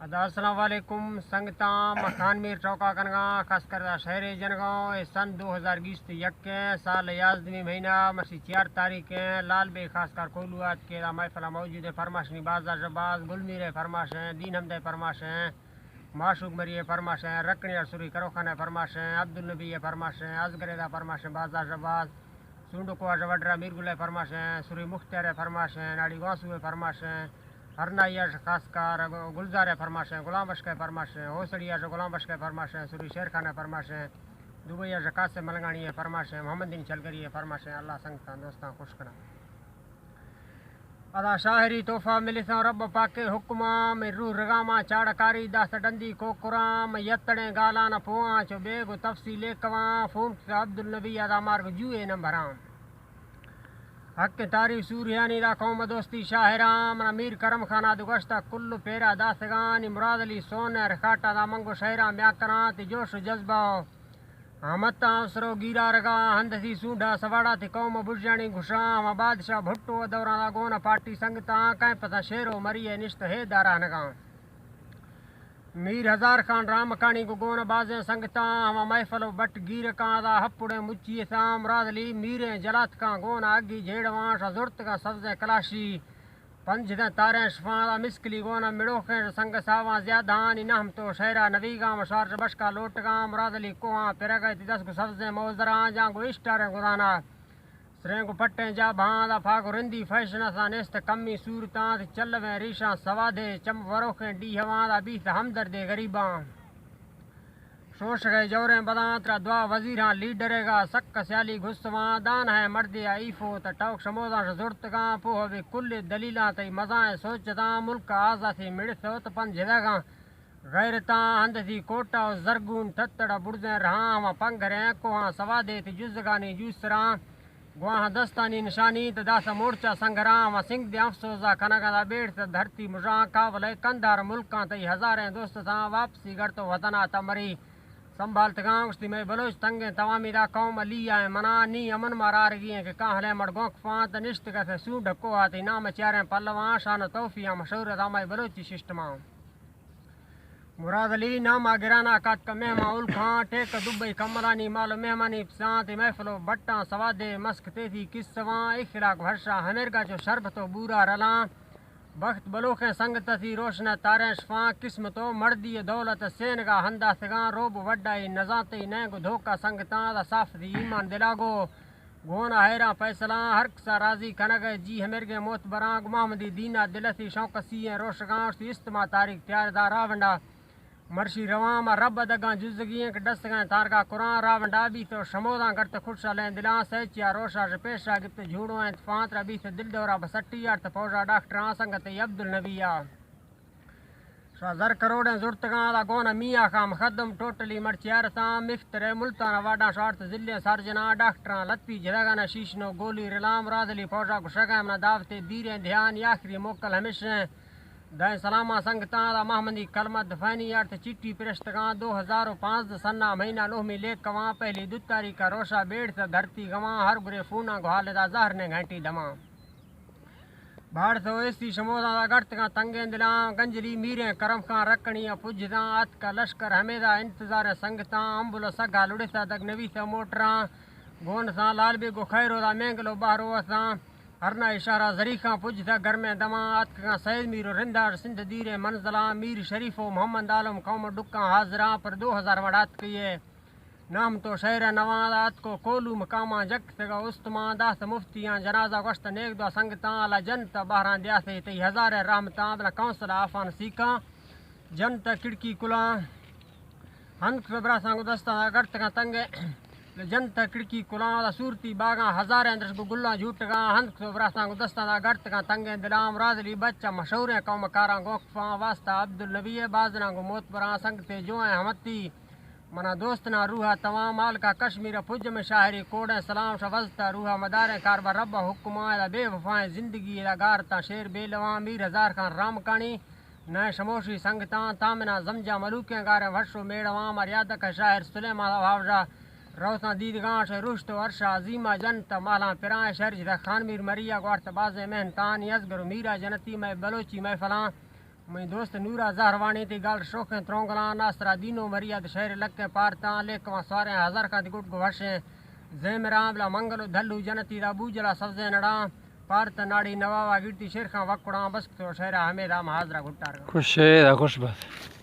ادا السلام علیکم سنگتاں، مکان میر چوکا کنگاں، خاص کر دا شہر جنگاں۔ اے سن دو ہزار بیست یک ایں، سال یازدہمی مہینہ، مرشی چیار تاریخ ایں۔ لال بے خاص کر کولو آت کہ دا محفل موجود ایں۔ فرماشنی باز آ شباز، گل میرے فرماش ایں، دین حمدے فرماش ایں، معشوق مریے فرماش ایں، رکھنی اور سری کروخانے فرماش ایں، عبدالنبی فرماش ایں، ازگرے دا فرماش ایں، باز آ شباز۔ سونڈو کو اش وڈرا میر گلے فرماش ایں، سری مختیار فرماش ایں، ناڑی گواسو فرماش ایں، ہرنائی اش خاص کار گلزار فرماش ایں، غلام بشکے فرماش ایں، ہوسڑی اش غلام بشکے فرماش ایں، سری شیر خان فرماش ایں، دبئی اش قاسم ملنگانی فرماش ایں، محمد دین چلگری فرماش ایں۔ اللہ سنگتاں دوستاں خوش کنا۔ ادا شاعری تحفہ ملساں رب پاک حکماں، میں روح رگاماں چاڑکاری داس ڈندی کوکراں، میں یتڑیں گالاں پواں چو بیگ و تفصیلے کواں، فون کسا عبدالنبی ادا مارگ جوئے نمبراں۔ حق تعریف سوریانی دا قوم دوستی شاعراں، منا میر کرم خان آ دو گشتا کل پیرا داستگاں، نی مراد علی سون رکھاٹا دا منگو شاعراں بیا کراں، تے جوش و جذبہ ہمتاں افسرو گیرا رگا، ہندسی سونڈا سواڑا تے قوم بجانی گھشاں، ہما بادشاہ بھٹو دوراں دا گون پارٹی سنگتاں، کہیں پسا شیر و مری نشت ہے دارا نگاں۔ میر ہزار خان رامکانی گو گون بازیں سنگتاں، ہما محفل و بٹ گیرکاں دا ہپڑیں مچی ساں، مراد علی میریں جلاتکاں گون آگی جھیڑواں، شا زرتگاں سبزیں کلاشی، پنجھ دیں تاریں شفاں دا مسکلی گون مڑوخیں سنگ ساواں زیادہاں، نی نہم تو شہرا نویگاں، مشارچ بشکا لوٹگاں، مراد علی کوہاں پرگئے تی دس گو سبزیں موزراں، جاں گو اشٹاریں گدانا۔ سرینگ و پٹیں جا بھاں دا پاگ و رندی فیشن اساں نیست کمی صورتاں، تے چلویں ریشاں سوادے چم وروخیں ڈیہواں دا بیت ہمدردے غریباں۔ شوشگئے جوریں بداں ترا دعا وزیراں لیڈرے گا سک سیالی گھسواں، دان ہے مردے آ ایفو تا ٹوک شموزاں زرتگاں، پوہ بے کل دلیلاں تئی مزائیں سوچتاں، ملک آزاتی مڑسو تا پنجدگاں۔ غیرتاں ہندسی کوٹا و زرگون ٹتڑا بڑزیں رہاں، ہما پنگھریں کوہاں سوادے تے جزگانی جوسراں، گواہاں دستانی نشانی تے داسا مورچا سنگھراں، ہما سنگ دے افسوزا کنگا دا بیڑ تے دھرتی مژاں، کابل ء کندھار ملکاں تئی ہزاریں دوست تاں، واپسی گڑ تو وطنا تا مری سنبھالتگاں۔ گوشتی مئے بلوچ تنگیں توامی دا قوم علی آئیں منا، نی امن مارارگی ایں کہ کاہلیں مڑ گوکفاں تے نشتگ ء سونڈ کوہا تئی نام چیاریں پلواں، شان و توفیاں مشہور دا مئے بلوچی سسٹماں۔ مراد علی نام ء گرانا کاتک مہمان الکھاں، ٹیک دبئی کملانی مال و مہمانی پساں، تے محفل و بٹاں سوادے مسک تیتی قصواں، اخلاق و ہرشاں ہمیرگا چو شربت و بورا رلاں، بخت بلوخیں سنگت تی روشن تاریں شفاں، قسمت و مردی و دولت سینگا ہنداستگاں، روب وڈائی نزانتے نینگ و دھوکا سنگتاں، دا صاف دی ایمان دلاگو گون ء حیراں فیصلاں، ہر کسا راضی کنگ ء جی ہمیرگیں موتبراں، گوں محمدی دین ء دل ء سی شوق ء سی ایں روشگاں، اشتی استما تاریخ تیار دا راونڈا مرشی رواں، ما رب ء دگاں جزگی ایں کہ ڈسگاں تارگا کراں، راونڈا بیت و شموداں گرت خوشالیں دلاں، سیچیا روشا ش پیشا گپت جھوڑو انت فانت را بیت دل دورا بسٹی ارت فوجا ڈاکٹراں سنگت عبدالنبی ء۔ شا زر کروڑیں زرتگاں دا گون میاں خان مخدم ٹوٹلی مرچی ارساں، مخترے ملتان واڈاں شارت ضلع سرجناں، ڈاکٹراں لتی جدگاں شیشنو گولی رلام، رادلی فوجا گشگاں منا دعوت دیریں دھیان، آخری موکل ہمیشیں دائیں سلاماں سنگتاں دا محمدی کلمہ دفانی ارت چٹی پرشتگاں، دو ہزار و پانزدہ سنا مہینہ نوہمی لیکواں، پہلی دو تاریخ روشا بیڑ سے دھرتی گواں، ہر گرے فوناں گوھال دا زہر نے گھنٹی دماں۔ باڑ سو ایسی شموداں دا گڑتگاں تنگیں دلاں، گنجلی میریں کرم خان رکھنی ء پجداں، اتکا لشکر ہمیدا انتظار سنگتاں، امبل سگا لڑسا دگ نویسا موٹراں، گون ساں لال بیگ و خیرو دا مینگلو بہرو اساں، ہرنائی شہرا زریخاں پجسا گرمیں دماں، اتکگاں سید میر و رنداڑ سندھ دیریں منزلاں، میر شریف و محمد عالم قوم ڈکاں حاضراں، پر دو ہزار مڑ اتکیے۔ نام تو شہر ء نواں اتکو کولو مقاماں جک سگا استمان، داس مفتیاں جنازہ گوشت نیک دعا سنگتاں، اللہ جنت ء بہراں دیاسے تئی ہزاریں رحمتاں، بلا کونسل آفان سیکاں جنت ء کھڑکی کلاں۔ ہند کسو براساں گوں دستاں گڑتگاں تنگے جنت ء کھڑکی کلاں، دا صورتی باغاں ہزاریں درشگ و گلاں جھوٹگاں، ہند کسو براساں گوں دستاں دا گڑتگاں تنگیں دلاں، مراد علی بچ ء مشہوریں قوم کاراں گوکفاں، واسطہ عبدالنبی ء بازناں گوں موتبراں، سنگتے جوئیں ہمتی منا دوست نا روح ء تواں، مالکا کشمیر ء پج میں شاعری کوڑیں سلام، شوزتا روح ء مداریں کار بر رب ء حکماں، ادا بے وفائیں زندگی ادا گار تاں شیر بے لواں، میر ہزار خان رامکانی نئے شموشی سنگتاں، تامنا زمجا ملوکیں گاریں وش و میڑواں، مریادک ء شاعر سلیمان واوجا روساں دیدگاں، شے رشت و عرش عظیم ء جنت ء مالاں پراں، شہر جتا خان میر مریا گوارت بازیں مہنتاں، نیازگر و میرا جنتی مئے بلوچی محفلاں۔ منی دوست نورا زہروانی تی گال شوخیں ترونگلاں، ناسترا دینو مریا د شہر لکیں پارتاں، لیکواں سواریں ہزار کاں دی گٹ گوشیں زیمراں، بلا منگل و دھلو جنتی دا بوجلا سبزیں نڑاں، پارت ناڑی نوابا گیڑتی شیرخاں وکڑاں، بسک تو شہرا ہمے دام حاضرا گٹارگاں۔ خوش شہرا خوش بات۔